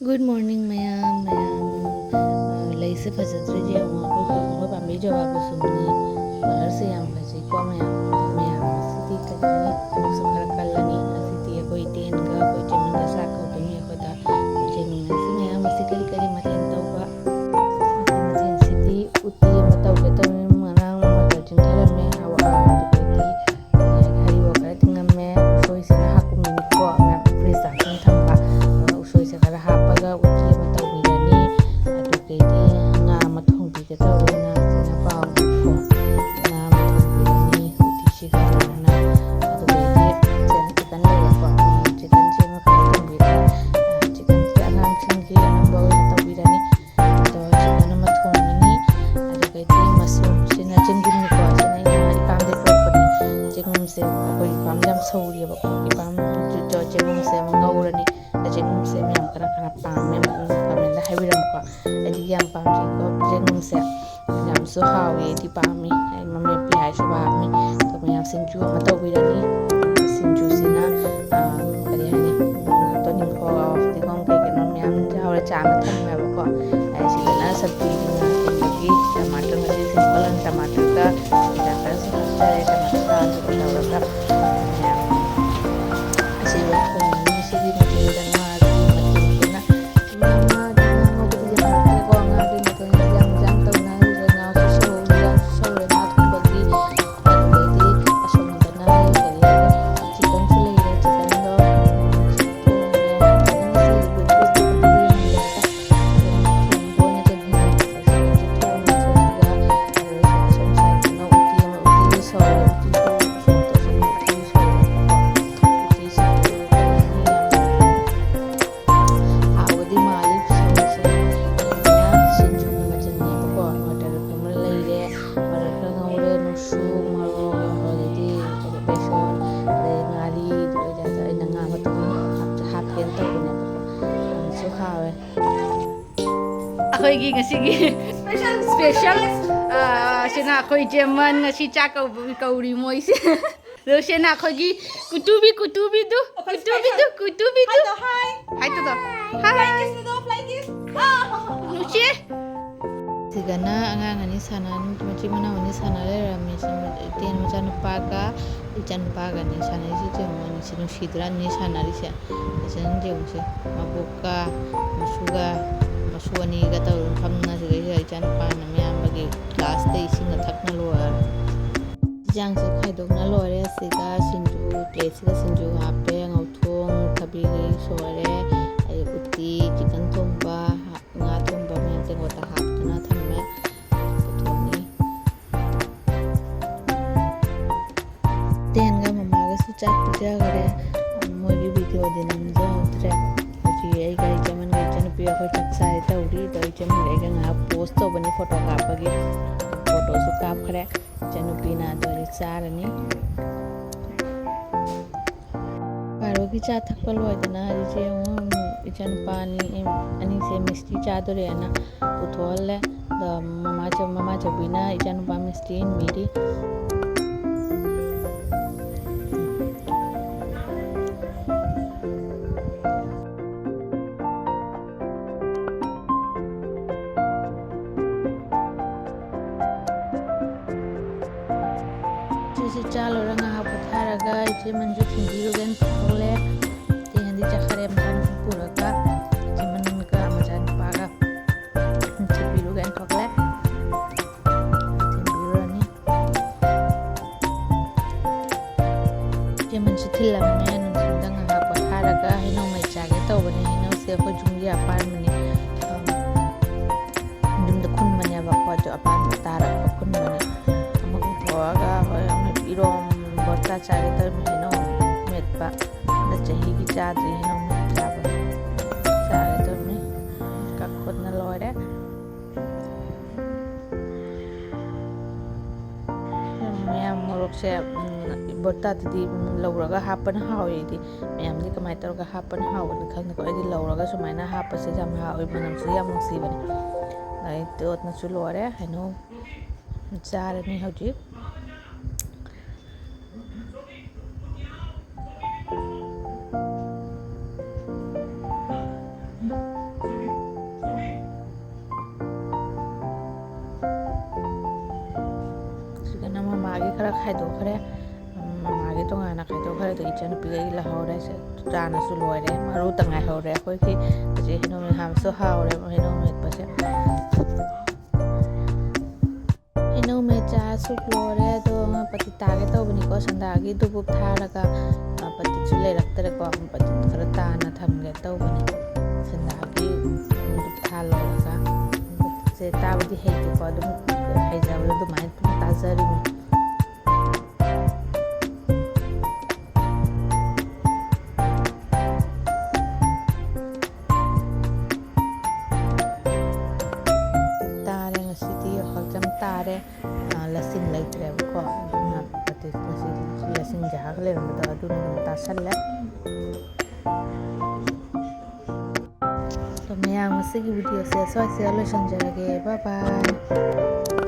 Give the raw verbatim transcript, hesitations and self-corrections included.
Good morning ꯃꯌꯥꯝ, ꯃꯌꯥꯝ꯫ ꯑ, ꯂꯩꯁꯦ ꯐꯖꯗ꯭ꯔꯤꯁꯦ ꯌꯦꯡꯉꯣ, ꯑꯩꯈꯣꯏ, ꯑꯩꯈꯣꯏ ꯄꯥꯝꯕꯤ ꯖꯨꯕꯥ ꯀꯨꯁꯨꯝꯅꯤ꯫ Colourꯁꯦ ꯌꯥꯝ ꯐꯖꯩꯀꯣ ꯃꯌꯥꯝ꯫ ꯃꯌꯥꯝ ꯉꯁꯤꯗꯤ ꯀꯩꯅꯣꯅꯤ, ꯊꯕꯛꯁꯨ ꯈꯔ ꯀꯜꯂꯅꯤ꯫ ꯉꯁꯤꯗꯤ ꯑꯩꯈꯣꯏ ꯏꯇꯦꯟꯒ ꯑꯩꯈꯣꯏ ꯏꯇꯩꯃꯒ ꯆꯥꯛ ꯀꯧꯗꯣꯏꯅꯤ ꯑꯩꯈꯣꯏꯗ꯫ ꯏꯇꯩꯃ ꯉꯁꯤ ꯃꯌꯥꯝ ꯉꯁꯤ ꯀꯔꯤ ꯀꯔꯤ ꯃꯊꯦꯜ ꯇꯧꯕ? ꯉꯁꯤ ꯃꯊꯦꯜꯁꯤꯗꯤ ꯎꯇꯤ ꯑꯃ ꯇꯧꯒꯦ ꯇꯧꯔꯤ꯫ ꯉꯔꯥꯡ ꯃꯇꯔ ꯆꯤꯡꯊꯔꯝꯃꯦ꯫ ꯍꯋꯥ-, ꯑꯗꯨꯗꯒꯤ ꯍꯔꯤꯕꯣꯞ ꯈꯔ ꯇꯤꯡꯉꯝꯃꯦ꯫ ꯎꯁꯣꯏꯁꯤꯅ ꯍꯥꯞꯄꯝꯃꯤꯅꯤꯀꯣ ꯃꯌꯥꯝ, fridgeꯇ ꯁꯨꯝ ꯊꯝꯕ꯫ ꯑꯗꯨꯒ ꯎꯁꯣꯏꯁꯦ ꯈꯔ ꯍꯥꯞꯄꯒ ꯎꯇꯤ ꯑꯃ ꯇꯧꯕꯤꯔꯅꯤ꯫ ꯑꯗꯨꯗꯒꯤ ꯉꯥ ꯑꯃ ꯊꯣꯡꯕꯤꯒꯦ ꯇꯧꯔꯤ꯫ ꯉꯥꯁꯤꯅ ꯄꯥꯎꯗꯀꯣ ꯉꯥ ꯑꯃ ꯊꯣꯡꯕꯤꯔꯅꯤ ꯎꯇꯤꯁꯤꯒ ꯂꯣꯏꯅꯅ꯫ ꯑꯗꯨꯗꯒꯤ chicken ꯂꯩꯔꯦꯀꯣ꯫ Chicken ꯁꯤꯃ ꯈꯔ ꯊꯣꯡꯕꯤꯔꯅꯤ꯫ Chickenꯁꯦ ꯑꯉꯥꯡꯁꯤꯡꯒꯤ ꯑꯅꯝꯕ ꯑꯣꯏꯅ ꯇꯧꯕꯤꯔꯅꯤ꯫ ꯑꯗꯣ chicken ꯑꯃ ꯊꯣꯡꯉꯅꯤ꯫ ꯑꯗꯨꯗꯒꯤ mushroomꯁꯤꯅ ꯆꯦꯡꯒꯨꯝꯅꯤꯀꯣ꯫ ꯁꯤꯅ ꯑꯩꯅ ꯏꯄꯥꯝꯗꯒꯤ ꯄꯨꯔꯛꯄꯅꯤ꯫ ꯆꯦꯡꯒꯨꯝꯁꯦ ꯑꯩꯈꯣꯏ ꯏꯄꯥꯝ ꯌꯥꯝ ꯁꯧꯔꯤꯑꯕꯀꯣ꯫ ꯏꯄꯥꯝꯗꯨꯗ ꯆꯦꯡꯒꯨꯝꯁꯦ ꯑꯃ ꯉꯧꯔꯅꯤ꯫ ꯆꯦꯡꯒꯨꯝꯁꯦ ꯃꯌꯥꯝ ꯀꯅꯥ ꯀꯅꯥ ꯄꯥꯝꯃꯦ ꯑꯃꯨꯛ commentꯇ ꯍꯥꯏꯕꯤꯔꯝꯃꯨꯀꯣ꯫ ꯑꯩꯗꯤ ꯌꯥꯝ ꯄꯥꯝꯖꯩꯀꯣ ꯆꯦꯡꯒꯨꯝꯁꯦ꯫ ꯌꯥꯝꯁꯨ ꯍꯥꯎꯋꯦ, ꯑꯩꯗꯤ ꯄꯥꯝꯃꯤ꯫ ꯑꯩ ꯃꯃꯤꯠ ꯄꯤ ꯍꯥꯏꯁꯨ ꯄꯥꯝꯃꯤ꯫ ꯑꯗꯣ ꯃꯌꯥꯝ ꯁꯤꯡꯖꯨ ꯑꯃ ꯇꯧꯕꯤꯔꯅꯤ꯫ ꯁꯤꯡꯖꯨꯁꯤꯅ, ꯑ, ꯀꯔꯤ ꯍꯥꯏꯅꯤ, ꯇꯣꯅꯤꯡꯈꯣꯛ, ꯐꯗꯤꯒꯣꯝ ꯀꯩ ꯀꯩꯅꯣ ꯃꯌꯥꯝ ꯌꯥꯎꯔꯦ꯫ ꯆꯥ ꯑꯃ ꯊꯝꯃꯦꯕꯀꯣ꯫ ꯑꯩ ꯁꯤꯗꯅ ꯁꯛꯄꯤꯒꯤ ꯉꯥ ꯊꯣꯡꯕꯒꯤ ꯇꯃꯥꯇꯔ, ꯉꯁꯤ simple ꯑꯣꯏꯅ ꯇꯃꯥꯇꯔꯒ ꯈꯔꯁꯨ ꯍꯥꯞꯆꯔꯦ꯫ ꯇꯃꯥꯇꯔꯒ ꯑꯂꯨꯒ ꯇꯧꯔꯒ ꯃꯌꯥꯝ ꯑꯁꯤꯕ ꯊꯣꯡꯉꯅꯤ꯫ ꯉꯁꯤꯒꯤ ꯃꯊꯦꯜꯗ ꯉꯥꯒꯤ ꯃꯊꯦꯜꯁꯤꯅ ꯉꯥ, ꯉꯥ, ꯉꯥ ꯉꯧꯕꯗꯤ ꯌꯥꯝ ꯍꯥꯎꯇꯦꯀꯣ꯫ ꯉꯥꯒꯤ ꯃꯊꯦꯜ ꯌꯥꯝ, ꯌꯥꯝ ꯇꯧꯅꯔꯤꯁꯦ꯫ ꯉꯥꯁꯨ ꯁꯧꯔꯦ, ꯉꯥꯁꯨ ꯁꯧꯔꯦ, ꯉꯥ ꯊꯣꯡꯕꯒꯤ꯫ ꯑꯗꯨꯗꯩꯗꯤ ꯑꯁꯣꯝꯗꯅ ꯀꯔꯤ ꯍꯥꯏꯒꯦ? Chickenꯁꯨ ꯂꯩꯔꯦ꯫ Chickenꯗꯣ ꯊꯣꯡꯉꯦ꯫ Chickenꯁꯤ ꯊꯣꯡꯕ ꯑꯣꯏꯅ ꯆꯠꯈꯤꯕꯅꯦ꯫ Chickenꯁꯤ ꯊꯣꯡꯉꯦ꯫ ꯊꯣꯡꯉꯒ ꯑꯗꯨꯗꯩꯗꯤ ꯑꯁꯣꯝ sideꯇꯅ ꯎꯇꯤ ꯑꯃ, ꯎꯇꯤꯁꯨ ꯁꯧꯔꯦ꯫ ꯎꯇꯤꯁꯨ ꯁꯣꯝ ꯇꯧꯁꯤꯜꯂꯦ꯫ ꯎꯇꯤꯁꯨ ꯁꯧꯔꯦ꯫ ꯎꯇꯤꯁꯨ ꯇꯧꯔꯅꯤ꯫ ꯍꯥꯎꯕꯗꯤ ꯃꯥꯜꯂꯤ ꯈꯨꯁꯧꯁꯦ꯫ ꯁꯤꯡꯖꯨꯒꯤ ꯃꯆꯜꯅꯦꯕꯀꯣ꯫ ꯃꯇꯔ ꯑꯃ ꯂꯩꯔꯦ, ꯃꯇꯔ ꯈꯔ ꯉꯧꯔꯦ, ꯅꯨꯡꯁꯨ, ꯃꯣꯔꯣꯛ, ꯑꯗꯩꯗꯤ ꯀꯩꯅꯣ, ꯕꯦꯁꯣꯟ, ꯑꯗꯩ ꯉꯥꯔꯤ, ꯑꯗꯨ ꯑꯣꯏꯇꯥꯔꯁꯨ ꯑꯩꯅ ꯉꯥ ꯃꯇꯨꯝ ꯍꯥꯞ-, ꯍꯥꯞꯀꯦꯅ ꯇꯧꯕꯅꯦꯕꯀꯣ꯫ ꯌꯥꯝꯁꯨ ꯍꯥꯎꯋꯦ꯫ ꯑꯩꯈꯣꯏꯒꯤ ꯉꯁꯤꯒꯤ special, ꯑ, ꯁꯤꯅ ꯑꯩꯈꯣꯏ ꯏꯆꯦꯃꯟ ꯉꯁꯤ ꯆꯥꯛ ꯀꯧꯕ-, ꯀꯧꯔꯤ ꯃꯣꯏꯁꯦ꯫ ꯑꯗꯣ ꯁꯤꯅ ꯑꯩꯈꯣꯏꯒꯤ ꯀꯨꯇꯨꯕꯤ, ꯀꯨꯇꯨꯕꯤꯗꯨ, ꯑꯩꯈꯣꯏ ꯀꯨꯇꯨꯕꯤꯗꯨ, special꯫ ꯀꯨꯇꯨꯕꯤꯗꯨ꯫ ꯍꯥꯏꯗꯣ, ꯍꯥꯏ꯫ ꯍꯥꯏꯗꯣ꯫ Hi. Fly kiss, we go, fly kiss. ꯅꯨꯡꯁꯤ꯫ ꯁꯤꯗꯅ ꯑꯉꯥꯡ ꯑꯅꯤ ꯁꯥꯟꯅ, ꯃꯆꯤꯟ ꯃꯅꯥꯎ ꯑꯅꯤ ꯁꯥꯟꯅ ꯂꯩꯔꯝꯃꯤ꯫ ꯁꯤ ꯏꯇꯦꯟ ꯃꯆꯥꯅꯨꯄꯥꯒ ꯏꯆꯥꯅꯨꯄꯥꯒꯅꯤ ꯁꯥꯟꯅꯔꯤꯁꯤ꯫ ꯌꯦꯡꯉꯣ, ꯑꯅꯤꯁꯤ ꯅꯨꯡꯁꯤꯗ꯭ꯔꯥ, ꯑꯅꯤ ꯁꯥꯟꯅꯔꯤꯁꯦ? ꯐꯖꯅ ꯌꯦꯡꯉꯨꯁꯦ꯫ ꯃꯕꯣꯛꯀ ꯃꯁꯨꯒ, ꯃꯁꯨ ꯑꯅꯤꯒ ꯇꯧꯔꯒ ꯐꯝꯅ ꯁꯤꯗꯩꯁꯤꯗ ꯏꯆꯥꯅꯨꯄꯥꯅ ꯃꯌꯥꯝꯕꯒꯤ ꯒ꯭ꯂꯥꯁꯇ ꯏꯁꯤꯡꯒ ꯊꯛꯅ ꯂꯣꯏꯔꯦ꯫ ꯏꯟꯖꯥꯡꯁꯦ ꯈꯥꯏꯗꯣꯛꯅ ꯂꯣꯏꯔꯦ꯫ ꯁꯤꯒ ꯁꯤꯡꯖꯨ, ꯄ꯭ꯂꯦꯠꯁꯤꯒ ꯁꯤꯡꯖꯨ ꯍꯥꯞꯄꯦ, ꯉꯧꯊꯣꯡ, ꯊꯕꯤ ꯁꯣꯏꯔꯦ, ꯑꯗꯩ ꯎꯇꯤ, ꯆꯤꯛꯀꯟ ꯊꯣꯡꯕ, ꯉꯥ ꯊꯣꯡꯕ ꯃꯌꯥꯝ ꯇꯦꯡꯀꯣꯠꯇ ꯍꯥꯞꯇꯨꯅ ꯊꯝꯃꯦ꯫ ꯄꯨꯊꯣꯛꯑꯅꯤ꯫ ꯇꯦꯟꯒ ꯃꯃꯥꯒꯁꯨ ꯆꯥꯛ ꯄꯤꯖꯈꯔꯦ꯫ ꯃꯣꯏꯒꯤ ꯚꯤꯗꯤꯑꯣꯗꯤ ꯅꯝꯖꯍꯧꯗ꯭ꯔꯦ꯫ ꯍꯧꯖꯤꯛ ꯑꯩꯒ ꯏꯆꯦꯃꯟꯒ ꯏꯆꯟꯅꯨꯄꯤ ꯑꯩꯈꯣꯏ ꯆꯥꯛ ꯆꯥꯔꯦ ꯇꯧꯔꯤ꯫ ꯑꯗꯣ ꯏꯆꯦꯃꯟꯒ ꯑꯩꯒ ꯉꯥꯏꯍꯥꯛ ꯄꯣꯁ ꯇꯧꯕꯅꯤ ꯐꯣꯇꯣ ꯀꯥꯞꯄꯒꯤ꯫ ꯐꯣꯇꯣꯁꯨ ꯀꯥꯞꯈ꯭ꯔꯦ꯫ ꯏꯆꯟꯅꯨꯄꯤꯅ ꯑꯗꯨ ꯍꯧꯖꯤꯛ ꯆꯥꯔꯅꯤ꯫ ꯄꯥꯔꯣꯒꯤ ꯆꯥ ꯊꯛꯄ ꯂꯣꯏꯗꯅ ꯍꯧꯖꯤꯛꯁꯦ ꯌꯦꯡꯉꯣ, ꯏꯆꯥꯅꯨꯄꯥ ꯑꯅꯤ, ꯑꯅꯤꯁꯦ ꯃꯤꯁꯇꯤ ꯆꯥꯗꯣꯔꯦꯅ ꯄꯨꯊꯣꯛꯍꯜꯂꯦ꯫ ꯑꯗꯣ ꯃꯃꯥ ꯆꯧ-, ꯃꯃꯥ ꯆꯧꯕꯤꯅ ꯏꯆꯥꯅꯨꯄꯥ ꯃꯤꯁꯇꯤ ꯏꯟꯕꯤꯔꯤ꯫ ꯁꯤꯁꯤ ꯆꯥ ꯂꯣꯏꯔ ꯉꯥꯏꯍꯥꯛ ꯄꯣꯊꯥꯔꯒ ꯏꯆꯦ ꯃꯟꯁꯨ ꯊꯤꯟꯕꯤꯔꯨꯒꯦꯅ ꯊꯣꯛꯂꯦ꯫ ꯏꯆꯦ ꯃꯟꯗꯤ ꯆꯠꯈꯔꯦ, ꯃꯆꯥꯅꯨꯄꯤ ꯄꯨꯔꯒ ꯏꯆꯦ ꯃꯟꯒ ꯃꯆꯥꯅꯨꯄꯥꯒ ꯊꯤꯟꯕꯤꯔꯨꯒꯦꯅ ꯊꯣꯛꯂꯦ꯫ ꯊꯤꯟꯕꯤꯔꯨꯔꯅꯤ꯫ ꯏꯆꯦ ꯃꯟꯁꯨ ꯊꯤꯜꯂꯝꯃꯦ꯫ ꯅꯨꯡꯊꯤꯜꯗ ꯉꯥꯏꯍꯥꯛ ꯄꯣꯊꯥꯔꯒ ꯍꯩꯅꯧ ꯃꯍꯤ ꯆꯥꯒꯦ ꯇꯧꯕꯅꯦ꯫ ꯍꯩꯅꯧꯁꯦ ꯑꯩꯈꯣꯏ ꯌꯨꯝꯒꯤ ꯑꯄꯥꯟꯕꯅꯦ꯫ ꯑꯝ, ꯌꯨꯝꯗ ꯈꯨꯟꯕꯅꯦꯕꯀꯣ꯫ ꯑꯗꯣ ꯑꯄꯥꯟꯕ ꯇꯥꯔꯛꯄ ꯈꯨꯟꯕꯅꯦ꯫ ꯑꯃ ꯄꯨꯊꯣꯛꯑꯒ ꯍꯣꯏ ꯑꯃ ꯏꯔꯣꯝꯕ ꯆꯥ ꯆꯥꯒꯦ ꯇꯧꯔꯤꯕꯅꯦ꯫ ꯍꯩꯅꯧ ꯃꯦꯠꯄ꯫ ꯍꯟꯗꯛ ꯆꯍꯤꯒꯤ ꯆꯥꯗ꯭ꯔꯤ ꯍꯩꯅꯧ ꯃꯦꯠꯄ ꯆꯥꯕ꯫ ꯆꯥꯒꯦ ꯇꯧꯔꯤꯕꯅꯦ꯫ ꯀꯛ ꯈꯣꯠꯅ ꯂꯣꯏꯔꯦ꯫ ꯃꯌꯥꯝ ꯃꯣꯔꯣꯛꯁꯦ, ꯎꯝ, ꯕꯣꯔꯇꯥꯗꯗꯤ, ꯎꯝ, ꯂꯧꯔꯒ ꯍꯥꯞꯄꯅ ꯍꯥꯎꯋꯦ ꯑꯩꯗꯤ꯫ ꯃꯌꯥꯝꯗꯤ ꯀꯃꯥꯏꯅ ꯇꯧꯔꯒ ꯍꯥꯞꯄꯅ ꯍꯥꯎꯕꯅꯣ ꯈꯪꯗꯦꯀꯣ꯫ ꯑꯩꯗꯤ ꯂꯧꯔꯒ ꯁꯨꯃꯥꯏꯅ ꯍꯥꯞꯄꯁꯦ ꯌꯥꯝ ꯍꯥꯎꯋꯦ, ꯃꯅꯝꯁꯨ ꯌꯥꯝ ꯅꯨꯡꯁꯤꯕꯅꯦ꯫ ꯑꯗꯩ ꯇꯣꯠꯅꯁꯨ ꯂꯣꯏꯔꯦ꯫ ꯍꯩꯅꯧ ꯆꯥꯔꯅꯤ ꯍꯧꯖꯤꯛ꯫ ꯈꯔ ꯈꯥꯏꯗꯣꯛꯈ꯭ꯔꯦ꯫ ꯎꯝ, ꯃꯃꯥꯒꯤ ꯇꯣꯉꯥꯟꯅ ꯈꯥꯏꯗꯣꯛꯈ꯭ꯔꯦ꯫ ꯑꯗꯨ ꯏꯆꯟꯅꯨꯄꯤꯒꯤ ꯂꯧꯍꯧꯔꯦ꯫ ꯆꯥꯅꯁꯨ ꯂꯣꯏꯔꯦ꯫ ꯃꯔꯨꯇ ꯉꯥꯏꯍꯧꯔꯦ꯫ ꯑꯩꯈꯣꯏꯒꯤ ꯍꯧꯖꯤꯛ ꯍꯩꯅꯧ ꯃꯦꯠ ꯍꯥꯏꯕꯁꯨ ꯍꯥꯎꯔꯦ꯫ ꯍꯩꯅꯧ ꯃꯦꯠꯄꯁꯦ꯫ ꯍꯩꯅꯧ ꯃꯦꯠ ꯆꯥꯁꯨ ꯂꯣꯏꯔꯦ꯫ ꯑꯗꯣ ꯄꯇꯤ ꯇꯥꯒꯦ ꯇꯧꯕꯅꯤꯀꯣ꯫ ꯁꯟꯗꯥꯒꯤ ꯙꯨꯞ ꯊꯥꯔꯒ, ꯑ, ꯄꯇꯤꯁꯨ ꯂꯩꯔꯛꯇ꯭ꯔꯦꯀꯣ꯫ ꯄꯇꯤ ꯈꯔ ꯇꯥꯅ ꯊꯝꯒꯦ ꯇꯧꯕꯅꯤ꯫ ꯁꯟꯗꯥꯒꯤ ꯙꯨꯞ ꯊꯥ ꯂꯣꯏꯔꯒ꯫ ꯄꯇꯤꯁꯦ ꯇꯥꯕꯗꯤ ꯍꯩꯇꯦꯀꯣ꯫ ꯑꯗꯨꯝ ꯍꯩꯖꯕꯗꯣ ꯑꯗꯨꯃꯥꯏꯅ ꯑꯗꯨꯝ ꯇꯥꯖꯔꯤꯅꯤ꯫ ꯇꯥꯔꯦ, ꯉꯁꯤꯗꯤ ꯌꯥꯍꯧ ꯌꯥꯝ ꯇꯥꯔꯦ꯫ ꯑ, ꯂꯁꯤꯡ ꯂꯩꯇ꯭ꯔꯦꯕꯀꯣ꯫ ꯑꯗꯨꯅ ꯉꯁꯤ ꯂꯁꯤꯡ ꯖꯍꯥꯒ ꯂꯩꯔꯝꯕꯗꯣ ꯑꯗꯨꯅ ꯑꯗꯨꯝ ꯇꯥꯁꯜꯂꯦ꯫ ꯑꯗꯣ ꯃꯌꯥꯝ, ꯉꯁꯤꯒꯤ ꯚꯤꯗꯤꯑꯣꯁꯦ ꯁ꯭ꯋꯥꯏꯁꯤꯗ ꯂꯣꯏꯁꯤꯟꯖꯔꯒꯦ꯫ Bye bye꯫